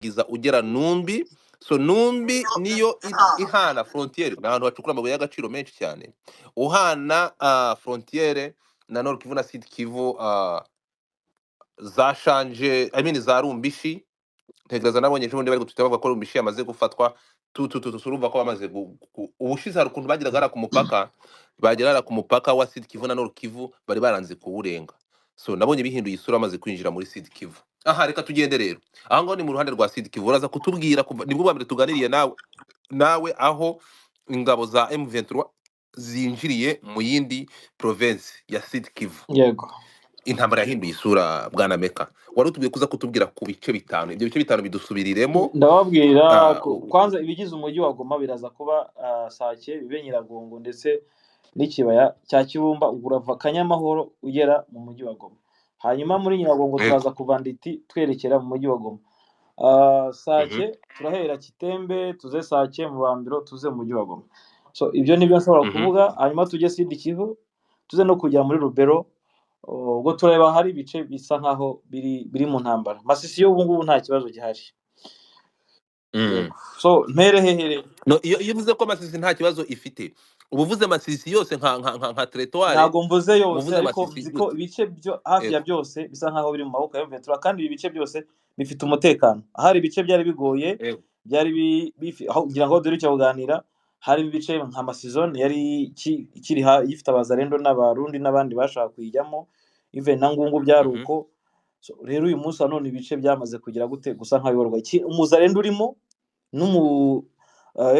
Urangiza ugera Numbi. So Numbi niyo ihana frontière, ni ahantu hacukura amabuye y'agaciro menshi cyane, uhana frontière na Nord Kivu na Sud Kivu, za Shanje, I mean za Rumbishi. Ntekereza nabonye ejo bundi bari gutwita bavuga ko Rumbishi yamaze gufatwa. Tu tu tu tu urumva ko bamaze ubushize hari ukuntu bageraga hariya ku mupaka, bagera hariya ku mupaka wa Sud Kivu na Nord Kivu bari baranze kuwurenga. So nabonye bihinduye isura bamaze kwinjira muri Sud Kivu. Aha reka tugende rero, aha ngaho ni mu ruhande rwa Sud Kivu. Uraza kutubwira kuva nibwo bwa mbere tuganiriye nawe aho ingabo za M23 zinjiriye mu yindi province ya Sud Kivu. Yego. Intambara yahinduye isura. Bwana Meka, wari utubwiye kuza kutubwira ku bice bitanu, ibyo bice bitanu bidusubiriremo. Ndababwira kwanza ibigize umujyi wa Goma biraza kuba Sake, bibe Nyiragongo ndetse n'ikibaya cya Kibumba. Ubwo urava Kanyamahoro ugera mu mujyi wa Goma, hanyuma muri Nyiragongo turaza kuva Nditi twerekera mu mujyi wa Goma. Sake turahera Kitembe, tuze Sake, Mubambiro, tuze mu mujyi wa Goma. So ibyo nibyo nshobora kuvuga. Hanyuma tujye Sud Kivu, tuze no kujya muri Rubero. Ubwo tureba hari ibice bisa nkaho biri mu ntambara. Masisi yo ubu ngubu nta kibazo gihari. Yego. So mpere hehe rero? No, iyo uvuze ko Masisi nta kibazo ifite, uba uvuze Masisi yose nka territoire? Ntabwo mvuze yose, uvuze ariko Masisi nzi ko gute? Ibice byo hafi ya byose bisa nkaho biri mu maboko ya M23, kandi ibi bice byose bifite umutekano. Ahari ibice byari bigoye, byari aho kugira ngo dore icyo kuganira, hari ibice nka Masizone yari ikiri ifite abazarendo n'abarundi n'abandi bashaka kuyijyamo, even na Ngungu byari uko. So rero uyu munsi wa none ibice byamaze kugira gute, gusa nkabiyorwa umuzarendo urimo n'umu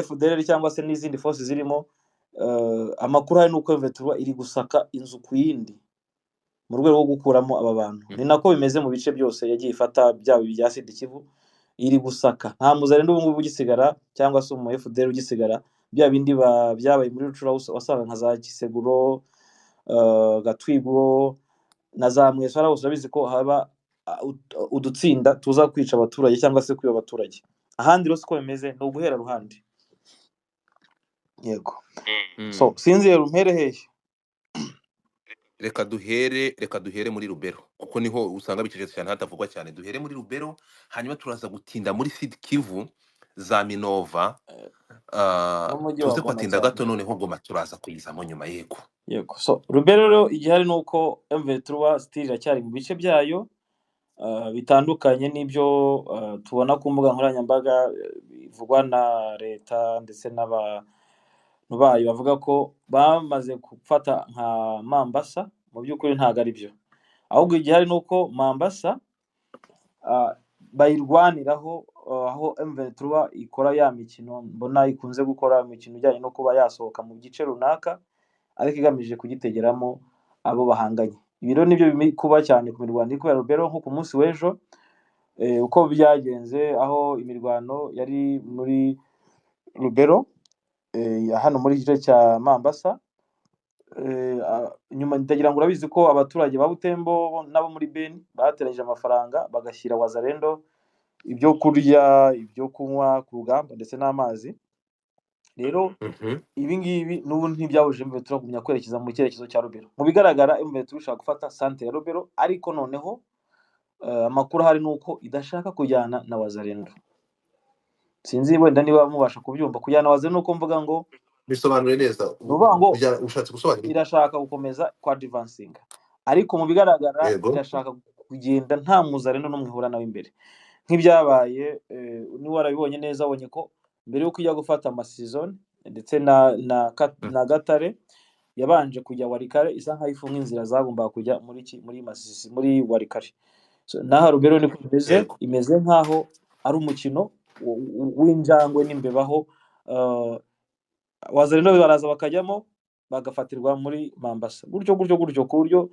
FDLR cyangwa se n'izindi forces zirimo. Amakuru hari nuko M23 iri gusaka inzu ku yindi mu rwego rwo gukuramo aba bantu. Ni nako bimeze mu bice byose yagiye ifata, byaba ibya Sud Kivu, iri gusaka, nta muzarendo ubu ngubu ugisigara cyangwa se umu FDL ugisigara. Bya bindi byabaye muri Rucura, wasanga nka za Kiseguro, Gatwiguro na za Mweso, hariya hose urabizi ko haba udutsinda tuza kwica abaturage cyangwa se kwiba abaturage. Ahandi rero siko bimeze, ni uguhera ruhande. Yego. So sinzi rero mpere hehe? Reka duhere muri Rubero, kuko niho usanga bicecetse cyane, hatavugwa cyane. Duhere muri Rubero, hanyuma turaza gutinda muri Sud Kivu za Minova, n'umujyi wa tuze Goma kuhatinda cyane. gato. Noneho Goma turaza kuyizamo nyuma. Yego. Yego. So Rubero rero igihari ni uko M23 still iracyari mu bice byayo, bitandukanye n'ibyo tubona ku mbuga nkoranyambaga, bivugwa na leta ndetse n'abantu bayo bavuga ko bamaze gufata nka Mambasa. Mu by'ukuri ntabwo ari byo, ahubwo igihari ni uko Mambasa bayirwaniraho, aho M23 ikora ya mikino mbona ikunze gukora, imikino ijyanye no kuba yasohoka mu gice runaka ariko igamije kugitegeramo abo bahanganye. Ibi rero nibyo biri kuba cyane ku mirwano iri kubera Rubero, nko ku munsi w'ejo, uko byagenze, aho imirwano yari muri Rubero, hano muri gice cya Mambasa. Nyuma ndagira ngo urabizi ko abaturage ba Butembo n'abo muri Beni bateranyije amafaranga bagashyira Wazalendo ibyo kurya, ibyo kunywa ku rugamba ndetse n'amazi. Rero ibi ngibi n'ubu ntibyabujije M23 kugumya kwerekeza mu cyerekezo cya Rubero. Mu bigaragara M23 ishaka gufata centre ya Rubero, ariko noneho amakuru ahari ni uko idashaka kujyana na Wazalendo. Sinzi wenda niba mubasha kubyumva. Kujyana na Wazalendo nuko mvuga ngo Bisobanure neza. Ni ukuvuga ngo ushatse gusobanura iki? Irashaka gukomeza kwa advancinga, ariko mu bigaragara irashaka kugenda nta muzarendo n'umwe ihura nawe imbere, nk'ibyabaye niba warabibonye neza, wabonye ko mbere y'uko ijya gufata Masizone ndetse na Gatare, yabanje kujya Warikare, isa nkaho ifunga inzira zagombaga kujya muri Masisi, muri Warikare. So, n'aha Rubero niko bimeze. Imeze nkaho ari umukino w'injangwe n'imbeba, aho Wazalendo baraza bakajyamo bagafatirwa muri Mambasa gutyo gutyo gutyo, ku buryo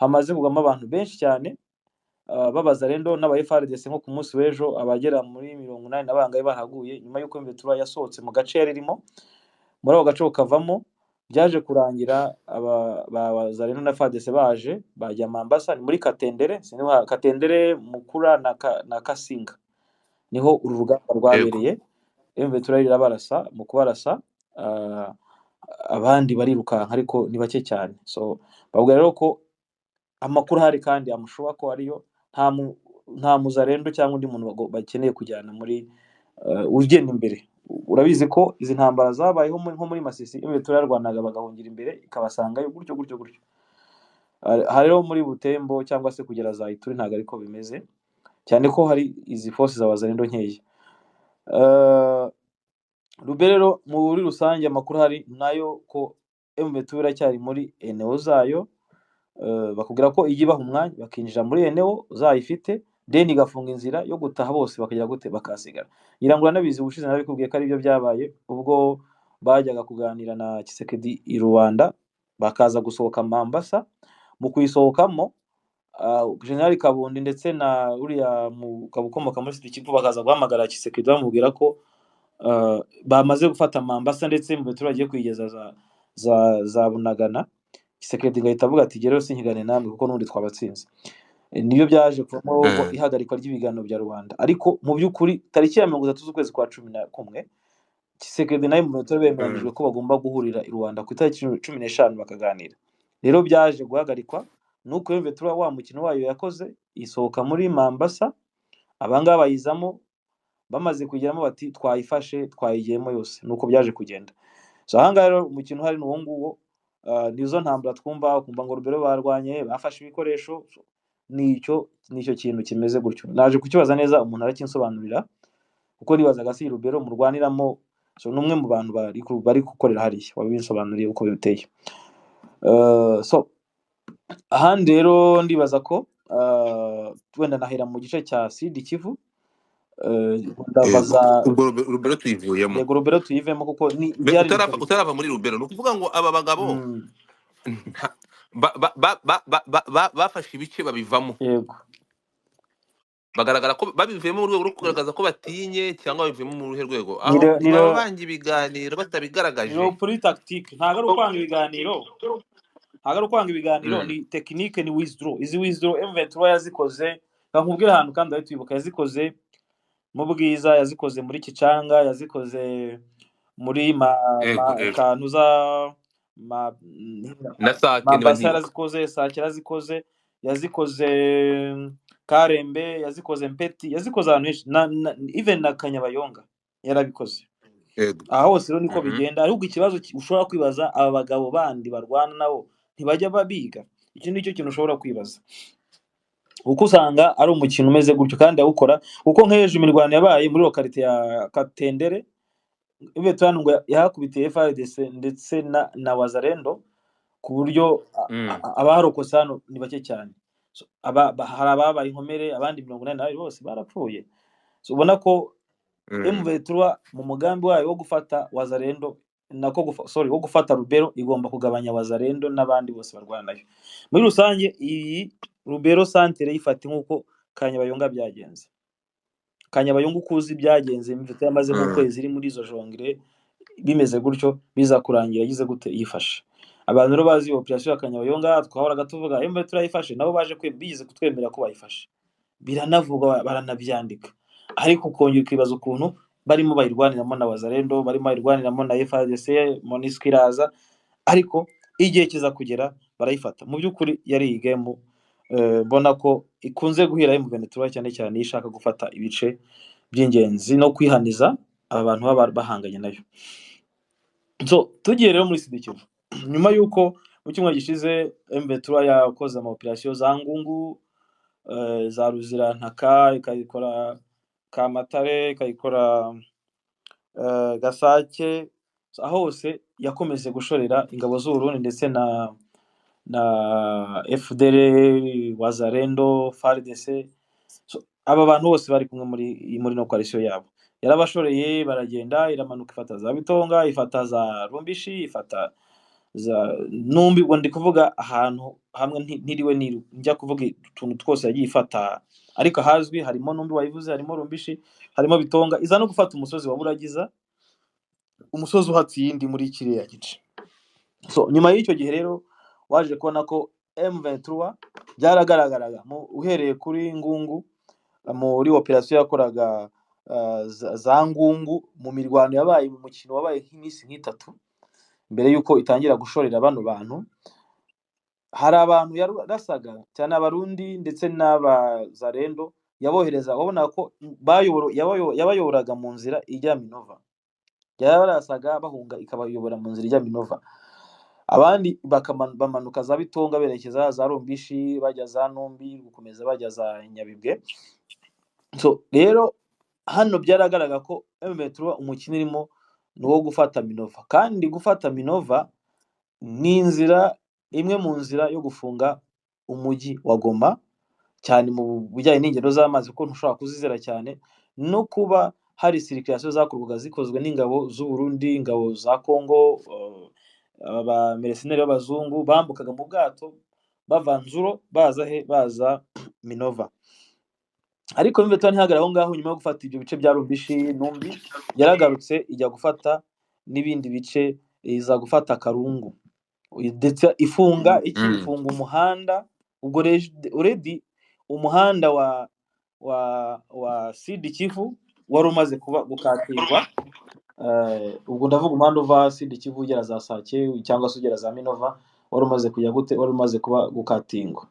hamaze kugwamo abantu benshi cyane b'abazalendo n'aba FARDC. Nko ku munsi w'ejo abagera muri 80 na bangahe bahaguye nyuma y'uko M23 yasohotse mu gace yari irimo, muri ako gace kavamo. Byaje kurangira aba ba Wazalendo na FARDC baje bajya Mambasa, ni muri Katendere, sinzi Katendere, Mukura na Kasinga, niho uru rugamba rwabereye. M23 irabarasa, mu kubarasa abandi barirukanka, ariko ni bake cyane. So bavuga rero ko amakuru ahari kandi amushoba ko ariyo nta Nta muzarendo cyangwa undi muntu bakeneye kujyana muri ugenda imbere. Urabizi ko izi ntambara zabayeho nko muri Masisi, M23 yarwanaga bagahungira imbere ikabasangayo gutyo gutyo gutyo. Aha rero muri Butembo cyangwa se kugera za Ituri ntabwo ariko bimeze, cyane ko hari izi force za Wazalendo nkeya. Rubero rero muri rusange amakuru ahari nayo ko M23 iracyari muri eneo zayo, bakubwira ko ijya ibaha umwanya bakinjira muri eneo zayo ifite, then igafunga inzira yo gutaha bose bakajya gute bakahasigara. Ngira ngo uranabizi, ubushize narabikubwiye ko aribyo byabaye ubwo bajyaga kuganira na Tshisekedi i Rwanda, bakaza gusohoka Mambasa. Mu kuyisohokamo General Kabundi ndetse na uriya mugabo ukomoka muri Sud Kivu bakaza guhamagara Tshisekedi bamubwira ko bamaze gufata Mambasa ndetse mu baturage bagiye kuyigeza za Bunagana. Tshisekedi ngahita avuga ati rero sinkigane namwe kuko n'ubundi twabatsinze. Nibyo byaje kuvamo ihagarikwa ry'ibiganiro bya rubanda. Ariko mu by'ukuri tariki ya 30 z'ukwezi kwa 11 Tshisekedi nawe mu baturage bemeranyijwe ko bagomba guhurira i Rwanda ku itariki 15 bakaganira. Rero byaje guhagarikwa nuko M23 wa mukino wayo yakoze isohoka muri Mambasa, abangaba bayizamo, bamaze kugeramo bati twayifashe twayigiyemo yose, nuko byaje kugenda. So ahangaha rero umukino uhari ni uwo nguwo. Nizo ntambara twumva, ukumva ngo Rubero barwanye bafashe ibikoresho, nicyo kintu kimeze gutyo. Naje kukibaza neza umuntu arakinsobanurira, kuko nibazaga si Rubero murwaniramo. So n'umwe mu bantu bari gukorera hariya wabinsobanuriye uko biteye. So ahandi rero ndibaza ko wenda nahera mu gice cya Sud Kivu. Ndabaza Ubwo Rubero tuyivuyemo. Yego, Rubero tuyivemo kuko ni byari utarava muri Rubero, ni ukuvuga ngo aba bagabo bafashe ibice babivamo. Yego. Bagaragara ko babivuyemo mu rwego rwo kugaragaza ko batinye, cyangwa babivuyemo mu ruhe rwego aho baba banga ibiganiro batabigaragaje. Ni puri tactique, ntabwo ari ukwanga ibiganiro, ntabwo ari ukwanga ibiganiro, ni technique, ni withdraw. Izi withdraw M23 yazikoze, nkubwira ahantu kandi ahita twibuka, yazikoze mu Bwiza, yazikoze muri Kicanga, yazikoze muri kantu za na Sake, Mambasa yarazikoze, Sake yarazikoze, yazikoze Karembe, yazikoze Mpeti, yazikoze ahantu henshi, even na Kanyabayonga yarabikoze. Aha hose rero niko bigenda. Ariko ikibazo ushobora kwibaza, aba bagabo bandi barwana nabo ntibajya babiga? Iki nicyo kintu ushobora kwibaza, kuko usanga ari umukino umeze gutyo kandi awukora. Kuko nk'ejo imirwano yabaye muri lokalite ya Katendere, Betano ngo yahakubitiye FARDC ndetse na Wazalendo, ku buryo abarokotse hano ni bake cyane. Hari ababaye inkomere, abandi 82 bose barapfuye. So ubona ko M23 mu mugambi wayo wo gufata Wazalendo, nako wo gufata Rubero, igomba kugabanya Wazalendo n'abandi bose barwana nayo. Muri rusange iyi Rubero santere yifata nk'uko Kanyabayonga byagenze. Kanyabayonga ukuzi byagenze, M23 yamaze nk'ukwezi iri muri izo jongre bimeze gutyo, biza kurangira yagize gute yifashe. Abantu rero bazi operation ya Kanyabayonga twahoraga tuvuga M23 yifashe, nabo baje bigize kutwemera ko bayifashe, biranavugwa baranabyandika. Ariko ukongera ukibaza ukuntu barimo bayirwaniramo na Wazalendo, barimo bayirwaniramo na FARDC, MONUSCO iraza, ariko igihe kiza kugera barayifata. Mu by'ukuri yari iyi game mbona ko ikunze guhira M23 cyane cyane iyo ishaka gufata ibice by'ingenzi no kwihaniza aba bantu baba bahanganye nayo. So tugiye rero muri Sud Kivu, nyuma yuko mu cyumweru gishize M23 yakoze ama operation za Ngungu, za Ruzirantaka, ikayikora Kamatare, ikayikora Gasake, aho hose yakomeje gushorera ingabo z'u Burundi ndetse na FDL, Wazalendo, FARDC. So, aba bantu bose bari kumwe muri no coalition yabo. Yarabashoreye baragenda, iramanuka ifata za Bitonga, ifata za Rumbishi, ifata za Numbi. Ubwo ndi kuvuga ahantu hamwe ntiriwe njya kuvuga utuntu twose yagiye ifata, ariko ahazwi harimo Numbi wayivuze, harimo Rumbishi, harimo Bitonga, iza no gufata umusozi wa Buragiza, umusozi uhatse iyindi muri kiriya gice. So nyuma y'icyo gihe rero waje kubona ko M23 byaragaragaraga uhereye kuri Ngungu muri operation yakoraga za Ngungu, mu mirwano yabaye mu mukino wabaye nk'iminsi nk'itatu mbere yuko itangira gushorera bano bantu. Hari abantu yarasaga cyane, abarundi ndetse n'abazarendo Yabohereza, wabona ko yabayoboraga mu nzira ijya Minova, yarabarasaga bahunga ikabayobora mu nzira ijya Minova, abandi bamanuka za Bitonga berekeza za Rumbishi, bajya za Numbi, gukomeza bajya za Nyabibwe. So rero hano byaragaragara ko M23 umukino irimo ni uwo gufata Minova, kandi gufata Minova ni inzira imwe mu nzira yo gufunga umujyi wa Goma, cyane mu bijyanye n'ingendo z'amazi kuko ntushobora kuzizera cyane, no kuba hari sirikirasiyo zakorwaga zikozwe n'ingabo z'u Burundi, ingabo za Congo, aba mercenaires b'abazungu bambukaga mu bwato bava Nzuro baza he, baza Minova. Ariko M23 ntihagarara aho ngaho. Nyuma yo gufata ibyo bice bya Rumbishi, Numbi, yaragarutse ijya gufata n'ibindi bice, iza gufata Karungu, ndetse ifunga iki, ifunga umuhanda. Ubwo already umuhanda wa Sud Kivu wari umaze kuba gukatirwa. Ubwo ndavuga umuhanda uva Sud Kivu ugera za Sake cyangwa se ugera za Minova, wari umaze kujya gute, wari umaze kuba gukatingwa.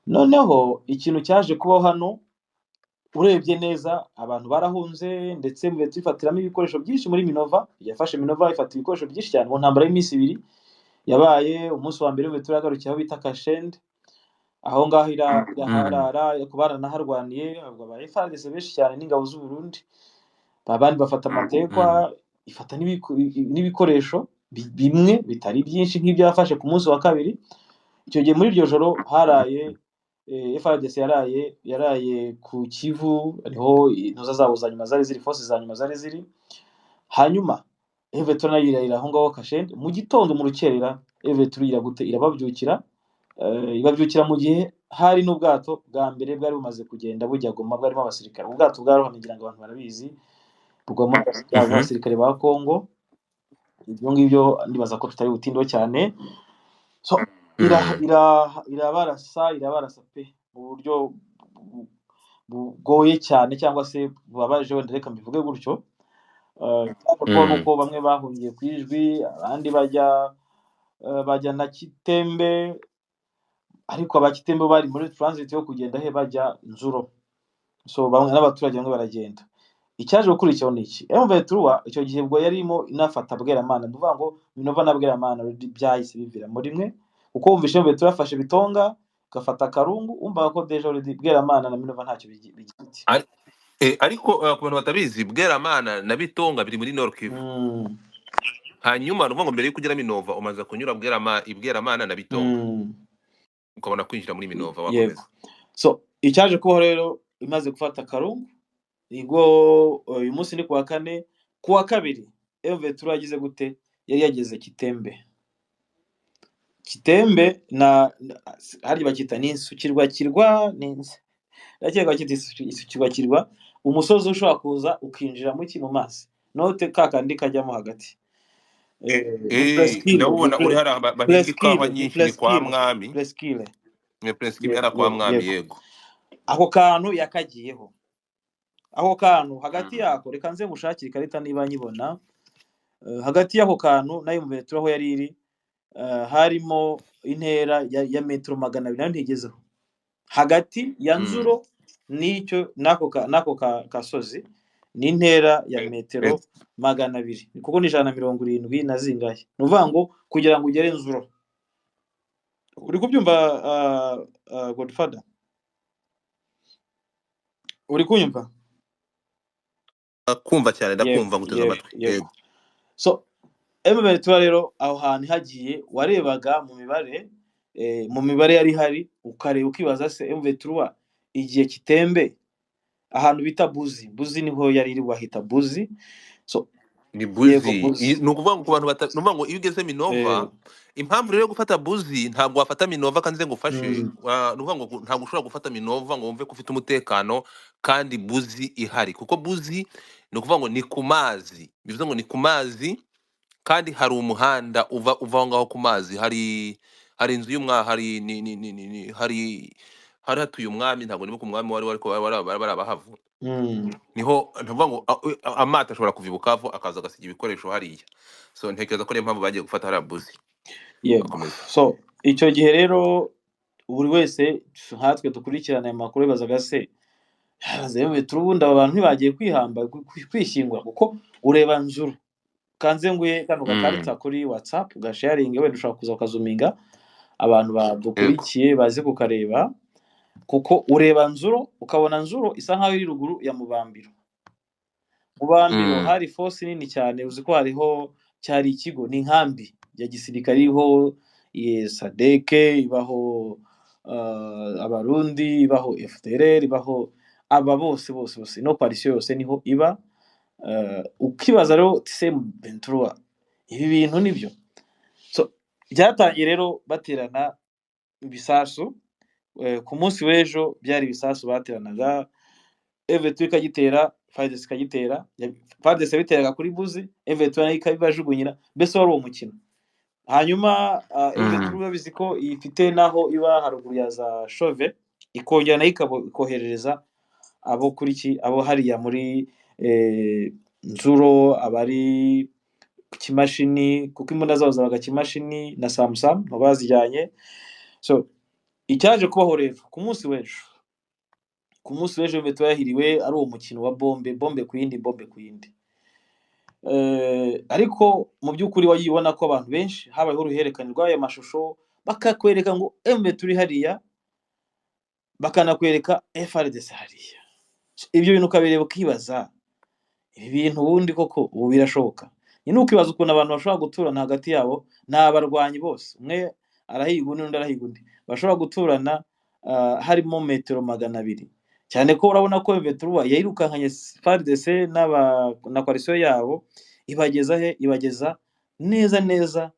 Noneho ikintu cyaje kubaho hano, urebye neza abantu barahunze, ndetse mu ifatiramo ibikoresho byinshi muri Minova. Yafashe Minova ifata ibikoresho byinshi cyane mu ntambara y'iminsi ibiri yabaye. Umunsi wa mbere M23 yagarukiye aho bita Kashende, aho ngaho iraharara, baranaharwaniye, aba FARDC benshi cyane n'ingabo z'u Burundi, abandi bafata amatekwa, ifata n'ibikoresho bimwe bitari byinshi nk'ibyo yafashe ku munsi wa kabiri. Icyo gihe muri iryo joro haraye FARDC yaraye ku Kivu, niho intuza zabo za nyuma zari ziri, force za nyuma zari ziri. Hanyuma M23 nayo irarira aho ngaho Kashende. Mu gitondo mu rukerera M23 iragute, irababyukira, ibabyukira mu gihe hari n'ubwato bwa mbere bwari bumaze kugenda bujya Goma, bwarimo abasirikare. Ubwato bwarohamye, ngira ngo abantu barabizi, bugwamo abasirikare ba Congo. Ibyo ngibyo ndibaza ko tutari butindeho cyane. So irabarasa pe mu buryo bugoye cyane cyangwa se bubabaje, wenda reka mbivuge gutyo. Cyaje nuko bamwe bahungiye ku Ijwi, abandi bajya na Kitembe, ariko aba Kitembe bari muri transit yo kugenda he, bajya Nzuro. So bamwe n'abaturage bamwe baragenda. Icyaje gukurikiraho ni iki? M23 icyo gihe ubwo yarimo inafata Bweramana, ni ukuvuga ngo Minova na Bweramana byahise bivira muri rimwe, kuko wumvishe M23 yafashe Bitonga igafata Karungu, wumvaga ko déjà already Bweramana na Minova ntacyo bigifite. Ariko ku bantu batabizi, Bweramana na Bitonga biri muri Nord Kivu. Hanyuma ni ukuvuga ngo mbere yuko ugera Minova umaze kunyura Bweramana na Bitonga, ukabona kwinjira muri Minova Yego. wakomeza. So icyaje kubaho rero, imaze gufata Karungu, nibwo uyu munsi ni kuwa kane, kuwa kabiri M23 yagize gute, yari yageze Kitembe. Kitembe na harya bakita ni Insukirwa kirwa, ni ndakeka bakita Isukirwa kirwa, umusozi ushobora kuza ukinjira mu ki, mu mazi, note ka kandi kajyamo hagati. Ni Presqu'ile, ni Ndawubona uri hariya bahinga ikawa Presqu'ile, ni nyinshi, ni kwa Presqu'ile, Mwami. Presqu'ile. Ni Presqu'ile hariya kwa Mwami. Yego. Yego. Ako kantu yakagiyeho, ako kantu hagati yako, reka nze ngushakire ikarita niba nyibona. Hagati y'ako kantu nayo mu metero aho yari iri, harimo intera ya metero 200, nayo ntigezeho, hagati ya Nzuro n'icyo n'ako kasozi ni intera ya metero 200, kuko ni 170 na zingahe. Ni ukuvuga ngo kugira ngo ugere Nzuro, uri kubyumva Godfather, uri kunyumva? Kumva cyane, Yego, ndakumva, nguteze yego, amatwi. Yego. Yego. So M23 rero aho hantu hagiye, warebaga mu mibare yari ihari, ukareba ukibaza se M23 igihe Kitembe, ahantu bita Buzi, Buzi niho yari iri, wahita Buzi. So Ni yego, Buzi. Buzi. Ni ukuvuga ngo ku bantu ni ukuvuga ngo iyo ugeze Minova, impamvu rero yo gufata Buzi, ntabwo wafata Minova kandi ngo ufashe, ni ukuvuga ngo ntabwo ushobora gufata Minova ngo wumve ko ufite umutekano kandi Buzi ihari, kuko Buzi ni ukuvuga ngo ni ku mazi, bivuze ngo ni ku mazi kandi hari umuhanda uva aho ngaho ku mazi, hari inzu y'umwa, hari ni, ni, ni, ni, ni, hari hari hatuye umwami, ntabwo nibuka umwami wari ariko bari abahavu. Niho ntuvuga ngo amato ashobora kuva i Bukavu akaza agasiga ibikoresho hariya. So ntekereza ko niyo mpamvu bagiye gufata hariya Buzi. Yego. Bakomeza. So icyo gihe rero buri wese nkatwe dukurikirana aya makuru bibazaga se M23 ubundi aba bantu ntibagiye kwihamba kwishyingura, kuko ureba Nzuro kanze nguye kano gakarita kuri WhatsApp gasharinge, wenda ushobora kuza ukazuminga abantu badukurikiye baze kukareba, kuko ureba Nzuro ukabona Nzuro isa nkaho iri ruguru ya Mubambiro. Mubambiro hari force nini cyane, uzi ko hariho cyari ikigo, ni inkambi ya gisirikare iriho Sadeke, ibaho Abarundi, ibaho FDLR, ibaho aba bose bose bose, no coalition yose niho iba. Ukibaza rero se M23 ibi bintu nibyo. So byatangiye rero baterana ibisasu, ku munsi w'ejo byari ibisasu bateranaga, M23 ikagitera, FARDC ikagitera, FARDC yabiteraga kuri Buzi, M23 nayo ikabibajugunyira, mbese wari uwo mukino. Hanyuma M23 babizi ko ifite naho iba haruguru ya za Chauve, ikongera nayo ikoherereza abo kuri ki, abo hariya muri Nzuro, abari Kimashini, kuko imbunda zabo zabaga Kimashini na Samsam bazijyanye. So icyaje kubaho rero ku munsi w'ejo, M23 yahiriwe ari uwo mukino wa bombe, bombe ku yindi, bombe ku yindi. Ariko mu by'ukuri wayibona ko abantu benshi habayeho uruhererekane rw'ayo mashusho, bakakwereka ngo M23 hariya, bakanakwereka FARDC hariya. So, ibyo bintu ukabireba ukibaza ibi bintu ubundi koko ubu birashoboka? Ni ukibaza ukuntu abantu bashobora guturana hagati yabo, ni abarwanyi bose, umwe arahiga undi, undi arahiga undi, bashobora guturana harimo metero 200, cyane ko urabona ko M23 yayirukankanye FARDC na coalition yabo, ibageza he? Ibageza neza neza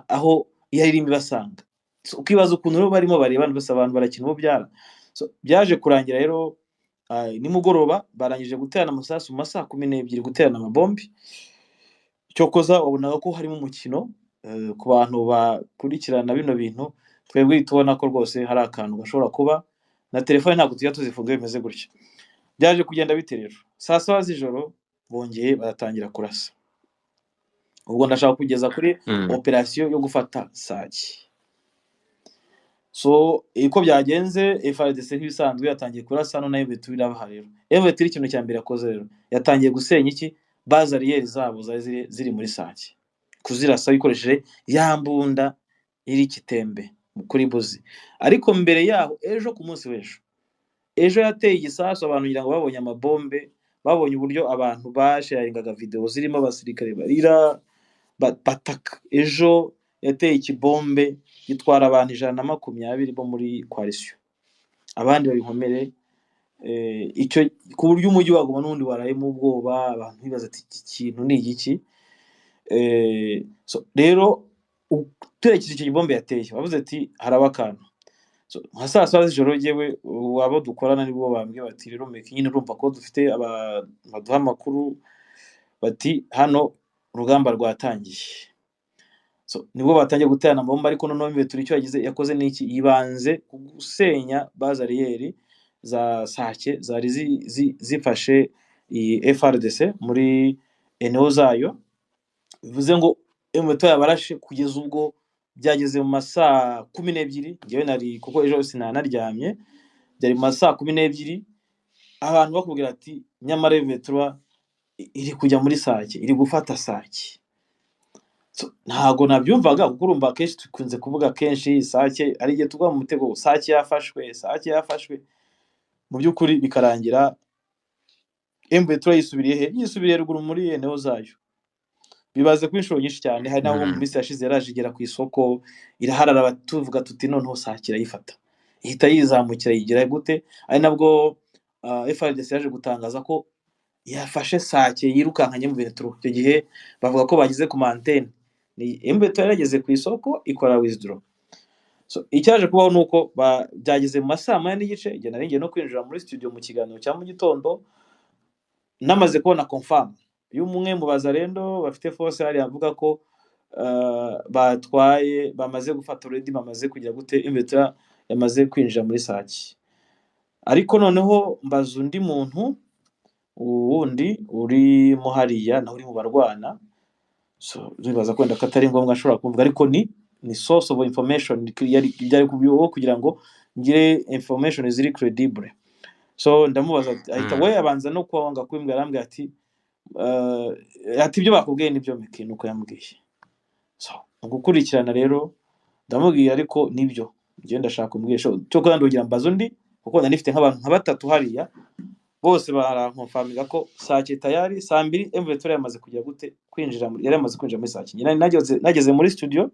aho yari irimo ibasanga. So, ukibaza ukuntu rero barimo barebana, bose abantu barakina ububyara. So, byaje kurangira rero nimugoroba barangije guterana amasasu mu masaha 12, guterana amabombi. Cyokoza wabonaga ko harimo umukino, ku bantu bakurikirana bino bintu, twebwe tubona ko rwose hari akantu gashobora kuba, na telefone ntabwo tujya tuzifunga bimeze gutya. Byaje kugenda bite rero? Saa saba z'ijoro bongeye baratangira kurasa. Ubwo ndashaka kugeza kuri operasiyo yo gufata Sake. So uko byagenze, FARDC nk'ibisanzwe yatangiye kurasa, none M23 irabaha rero. M23 ikintu cya mbere yakoze rero, yatangiye gusenya iki? Base arrière zabo zari ziri muri Sake, kuzirasa bikoresheje ya mbunda iri Kitembe kuri Buzi. Ariko mbere yaho ejo, ku munsi w'ejo, ejo yateye igisasu, abantu ngira ngo babonye amabombe, babonye uburyo abantu basharingaga video zirimo abasirikare barira bataka. Ejo yateye ikibombe gitwara abantu 120 bo muri coalition, abandi babinkomere, icyo ku buryo umujyi wa Goma n'ubundi warayemo ubwoba, abantu bibaza ati iki kintu ni igiki? So rero utekereje icyo gibombe yateye, bavuze ati haraba akantu. So nka saa saba z'ijoro jyewe abo dukorana nibwo bambwiye bati rero meke nyine urumva ko dufite baduha amakuru, bati hano urugamba rwatangiye. So nibwo batangiye guterana amabomba, ariko noneho M23 icyo yagize yakoze niki? Yibanze ku gusenya base arrière za Sake zari zifashe iyi FARDC muri eneo zayo, bivuze ngo M23 yabarashe kugeza ubwo byageze mu masaa 12. Njyewe nari, kuko ejo sinanaryamye, byari mu masaa 12, abantu bakubwira ati nyamara M23 iri kujya muri Sake, iri gufata Sake. So, ntago nabyumvaga, kuko urumva akenshi dukunze kuvuga kenshi Sake ari igihe tugwa mu mutego, Sake yafashwe, Sake yafashwe, mu by'ukuri bikarangira M23 yisubiriye he? Yisubiriye ruguru muri eneo zayo. Bibaze ko inshuro nyinshi cyane, hari n'aho mu minsi yashize yaraje igera ku isoko iraharara, tuvuga tuti noneho Sake irayifata, ihita yizamukira yigira gute? Ari nabwo FARDC yaje gutangaza ko yafashe Sake yirukankanye M23. Icyo gihe bavuga ko bageze ku mantene, ni M23 yarageze ku isoko ikora withdraw. So icyaje kubaho nuko byageze mu masaa 4:30, igihe nari ngiye no kwinjira muri studio mu kiganiro cya mu gitondo, namaze kubona confirm y'umwe mu bazarendo bafite force hariya avuga ko batwaye, bamaze gufata already, bamaze kugira gute, M23 yamaze kwinjira muri Sake. Ariko noneho mbaza undi muntu wundi urimo hariya nawe uri mu barwana, so ndibaza ko wenda ko atari ngombwa ashobora kuvuga, ariko ni source of information yari byari kugira ngo ngire information ziri credible. So ndamubaza ati, ahita Mm. we abanza no kwanga kubimbwira, arambwira ati ati ibyo bakubwiye nibyo Miki, nuko yambwiye. So mu gukurikirana rero ndamubwiye ariko nibyo njye ndashaka umbwire cyo kandi ndongera mbaza undi, kuko nari nifite nk'abantu nka batatu hariya bose barankonfaminga ko Sake tayari saa mbiri M23 yamaze kujya gute kwinjira muri, yari yamaze kwinjira muri Sake. Njye nari nageze muri studio,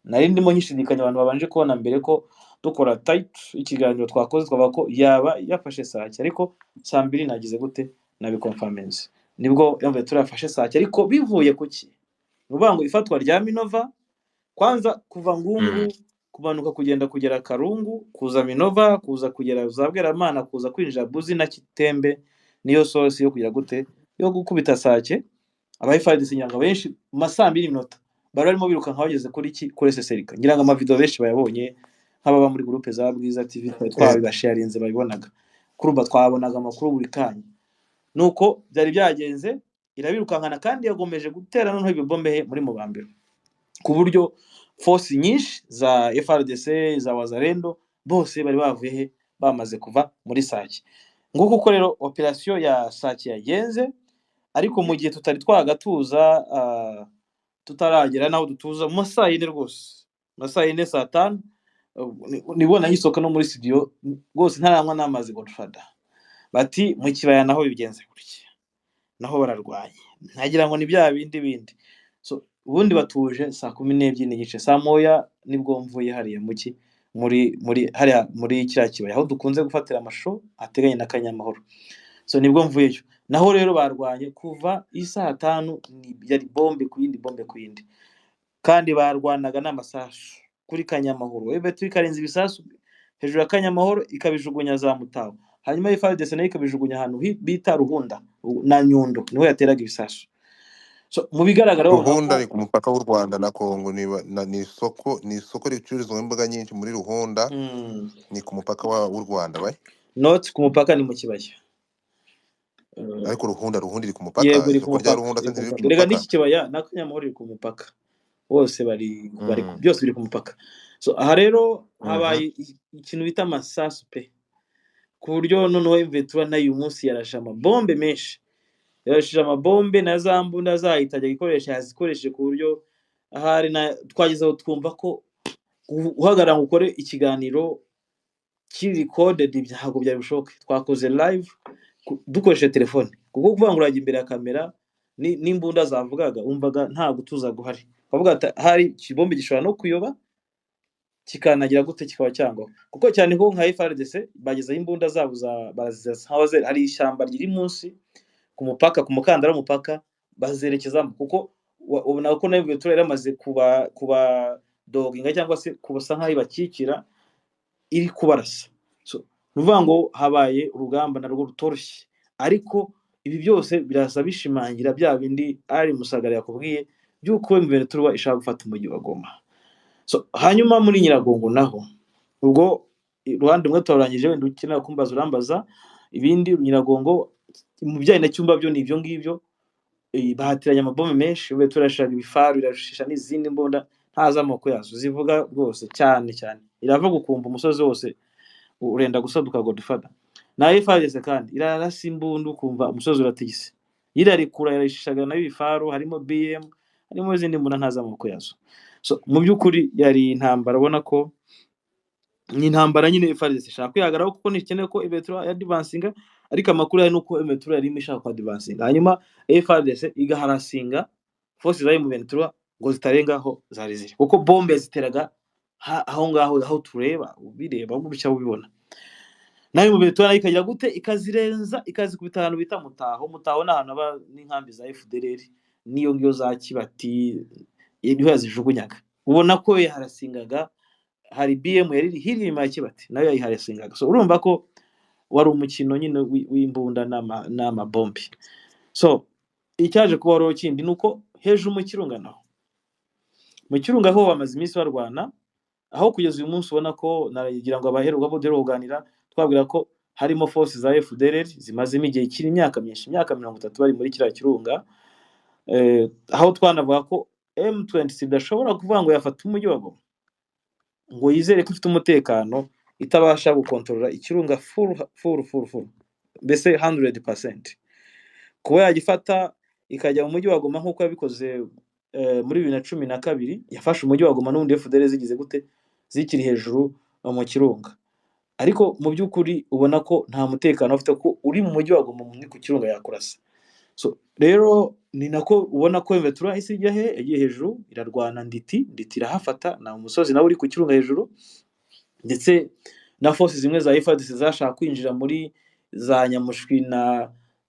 nari ndimo nkishidikanya, abantu babanje kubona mbere ko dukora title ikiganiro twakoze twavuga ko yaba yafashe Sake, ariko saa mbiri nagize gute nabikonfaminze, nibwo M23 yafashe Sake. Ariko bivuye kuki? Ni ukuvuga ngo ifatwa rya Minova kwanza kuva Ngungu kumanuka kugenda kugera Karungu, kuza Minova, kuza kugera za Bweramana, kuza kwinjira Buzi na Kitembe, niyo source yo kugira gute yo gukubita Sake. Aba FARDC ngira ngo benshi mu ma saa mbiri n'iminota bari barimo birukanka bageze kuri ki kuri SSRK, ngira ngo amavideo benshi bayabonye nk'ababa muri groupe za Bwiza TV twari twabibasharinze babibonaga, kurumva twabonaga amakuru buri kanya. Nuko byari byagenze, irabirukankana kandi yagomeje gutera noneho ibibombe he muri Mubambiro, ku buryo force nyinshi za FARDC za Wazalendo bose bari bavuye he bamaze kuva muri Sake. Nguko uko rero operation ya Sake yagenze. Ariko mu gihe tutari twagatuza tutaragera naho dutuza mu masaa yine rwose, mu masaa yine saa tanu nibwo nagisohoka no muri studio rwose ntaranywa n'amazi. Godfather bati mu kibaya naho bigenze gutya, naho bararwanye, ntagira ngo ni bya bindi bindi. So ubundi batuje saa 12:30, saa moya nibwo mvuye hariya muki muri hariya muri kiriya kibaya aho dukunze gufatira amashusho hateganye na Kanyamahoro. So nibwo mvuyeyo, naho rero barwanye kuva isaa tanu, yari bombe ku yindi, bombe ku yindi, kandi barwanaga n'amasasu kuri Kanyamahoro. Ebe ikarenza ibisasu hejuru ya Kanyamahoro ikabijugunya za Mutaho, hanyuma FARDC nayo ikabijugunya ahantu bita Ruhunda na Nyundo, niho yateraga ibisasu. So mu bigaragara babona Ruhunda ko ni ku mupaka w'u Rwanda na Kongo, ni isoko ricururizwamo imboga nyinshi muri Ruhunda, ni ku mupaka w'u Rwanda bai not ku mupaka, ni mu kibaya. Ariko Ruhunda iri ku mupaka, Yego iri ku isoko rya mupaka, Ruhunda iri se ku ntiriri mupaka. ku Erega mupaka? n'iki kibaya na Kanyamahoro iri ku mupaka, bose bari byose biri ku mupaka. So aha rero habaye ikintu bita amasasu pe, ku buryo noneho M23 nayo uyu munsi yarashe amabombe menshi, yarashije amabombe na za mbunda zahita ajya gukoresha, yazikoresheje ku buryo ahari na twageze aho twumva ko guhagarara ngo ukore ikiganiro kiri recorded ntabwo byari bushoboke. Twakoze live dukoresheje telefone, kuko kuvuga ngo urajya imbere ya kamera n'imbunda zavugaga wumvaga nta gutuza guhari, bavuga ati hari ikibombe gishobora no kuyoba kikanagira gute kikaba cyangwa, kuko cyane ko nka FARDC bagezeho imbunda zabo za barazisa nkaho hari ishyamba riri munsi ku mupaka, ku mukandara w'umupaka bazerekezamo, kuko ubona ko nayo M23 yaramaze kuba doginga cyangwa se kubasa nkaho ibakikira iri kubarasa. So ni ukuvuga ngo habaye urugamba narwo rutoroshye, ariko ibi byose biraza bishimangira bya bindi ari Musagara yakubwiye by'uko M23 ishaka gufata umujyi wa Goma. So hanyuma muri Nyiragongo naho ubwo uruhande rumwe turarangije, wenda ukenera kumbaza urambaza ibindi. Nyiragongo mu bijyanye na Cyumba byo ni ibyo ngibyo, bahatiranye amabombe menshi, we turashaka ibifaru irashisha n'izindi mbunda ntazi amoko yazo zivuga rwose cyane cyane, iravuga ukumva umusozi wose urenda gusaduka. Godfather na FARDC kandi irarasa imbunda ukumva umusozi uratigise, irarekura irayishishaga nayo ibifaru, harimo BM, harimo izindi mbunda ntazi amoko yazo. So mu by'ukuri yari intambara, ubona ko ni intambara nyine FARDC ishaka kwihagararaho kuko ntikeneye ko M23 yadivansinga, ariko amakuru yari nuko M23 yari irimo ishaka kwadivansinga, hanyuma FARDC igaharasinga force za M23 ngo zitarenga aho zari ziri, kuko bombe yaziteraga aho ngaho aho tureba ubireba gutya ubibona. Nayo M23 nayo ikagira gute ikazirenza ikazikubita ahantu bita Mutaho. Mutaho ni ahantu haba n'inkambi za FDLR n'iyo ngiyo za Kibati, niho yazijugunyaga, ubona ko yaharasingaga. Hari BM yari iri hirya inyuma ya Kibati nayo yayiharasingaga. So urumva ko wari umukino nyine w'imbunda n'amabombe. So icyaje kuba rero kindi ni uko hejuru mu kirunga naho, mu kirunga ho bamaze iminsi barwana, aho kugeza uyu munsi ubona ko nagira ngo abaheruka bo kuganira twabwira ko harimo force za FDLR zimazemo igihe kiri imyaka myinshi, imyaka 30 bari muri kiriya kirunga, aho twanavuga ko M23 idashobora kuvuga ngo yafata umujyi wa Goma ngo yizere ko ifite umutekano itabasha gukontorora ikirunga full full full full, mbese 100%, kuba yagifata ikajya mu mujyi wa Goma nk'uko yabikoze muri 2012. Yafashe umujyi wa Goma n'ubundi FDLR zigize gute, zikiri hejuru mu kirunga. Ariko mu by'ukuri ubona ko nta mutekano bafite, ko uri mu mujyi wa Goma umuntu ku kirunga yakurasa. So rero ni nako ubona ko M23 yahise ijya he, yagiye hejuru irarwana Nditi, Nditi irahafata, na umusozi nawe uri ku kirunga hejuru. Ndetse na force zimwe za FARDC zashaka kwinjira muri za Nyamushwi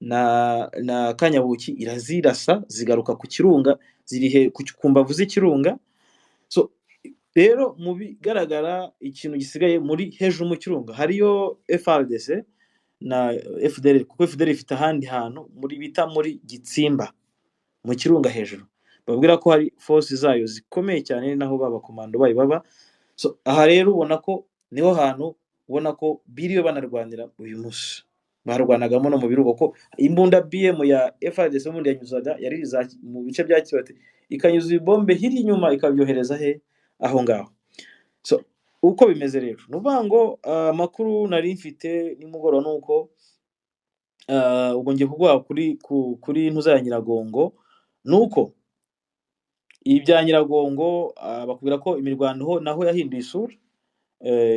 na Kanyabuki irazirasa, zigaruka ku kirunga, ziri ku mbavu z'ikirunga. So rero mu bigaragara ikintu gisigaye muri hejuru mu kirunga hariyo FARDC na FDLR, kuko FDLR ifite ahandi hantu muri bita muri Gitsimba mu kirunga hejuru, babwira ko hari force zayo zikomeye cyane, naho baba komando bayo baba. So aha rero ubona ko niho hantu ubona ko biriwe banarwanira uyu munsi, barwanagamo no mu birugo, ko imbunda BM ya FARDC ubundi yanyuzaga yari mu bice bya Kibati, ikanyuza ibibombe hirya inyuma ikabyohereza he aho ngaho. So uko bimeze rero ni ukuvuga ngo amakuru nari mfite nimugoroba ni uko ubwo ngiye kuguha kuri ntuza ya Nyiragongo, ni uko ibya Nyiragongo bakubwira ko imirwano ho naho yahinduye isura,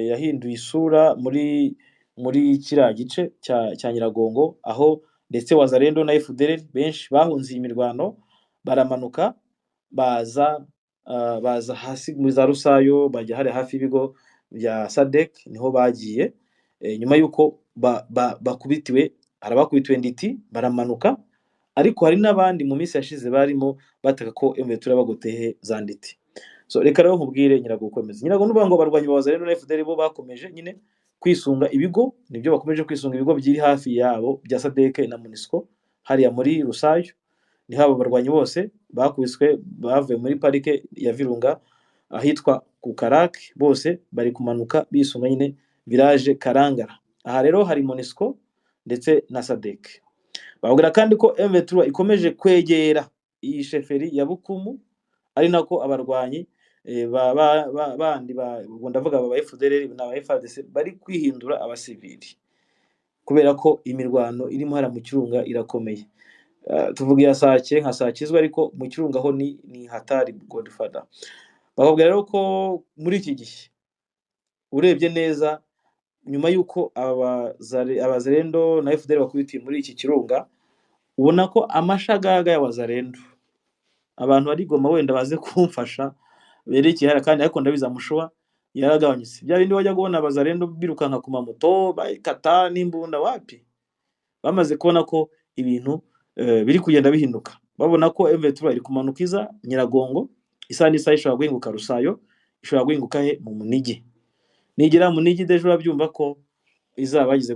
yahinduye isura muri kiriya gice cya Nyiragongo, aho ndetse Wazalendo na FDLR benshi bahunze iyi mirwano baramanuka baza hasi muri za Rusayo, bajya hariya hafi y'ibigo bya SADC niho bagiye. Nyuma y'uko bakubitiwe, hari abakubitiwe Nditi baramanuka, ariko hari n'abandi mu minsi yashize barimo bataka ko M23 bagoteye za Nditi. So reka rero nkubwire Nyiragongo uko bimeze. Nyiragongo n'uvuga ngo abarwanyi ba Wazalendo na FDLR bo bakomeje nyine kwisunga ibigo, nibyo bakomeje kwisunga ibigo biri hafi yabo bya SADC na MONUSCO hariya muri Rusayo. Niho abo barwanyi bose bakubiswe bavuye muri parike ya Virunga ahitwa ku Karake, bose bari kumanuka bisunga nyine village Karangara. Aha rero hari MONUSCO ndetse na SADC. Bababwira kandi ko M23 ikomeje kwegera iyi chefferie ya Bukumu, ari nako abarwanyi bandi ubwo ndavuga aba FDLR n'aba FARDC bari kwihindura abasivili, kubera ko imirwano irimo hariya mu kirunga irakomeye. Tuvuga iya Sake nka Sakizwe, ariko mu kirunga ho ni hatari Godfather. Bakubwira rero ko muri iki gihe urebye neza nyuma y'uko abazalendo na FDLR bakubitiye muri iki kirunga, ubona ko amashagaga y'abazalendo, abantu bari Goma wenda baze kumfasha berekeye hariya kandi, ariko ndabizi amushuwa yaragabanyutse. Bya bindi wajya kubona abazalendo birukanka ku mamoto bakata n'imbunda, wapi, bamaze kubona ko ibintu biri kugenda bihinduka, babona ko M23 iri kumanuka iza Nyiragongo, isaha n'isaha ishobora guhinguka Rusayo, ishobora guhinguka he mu Munigi. Nigera mu Munigi deje urabyumva ko izaba yagize.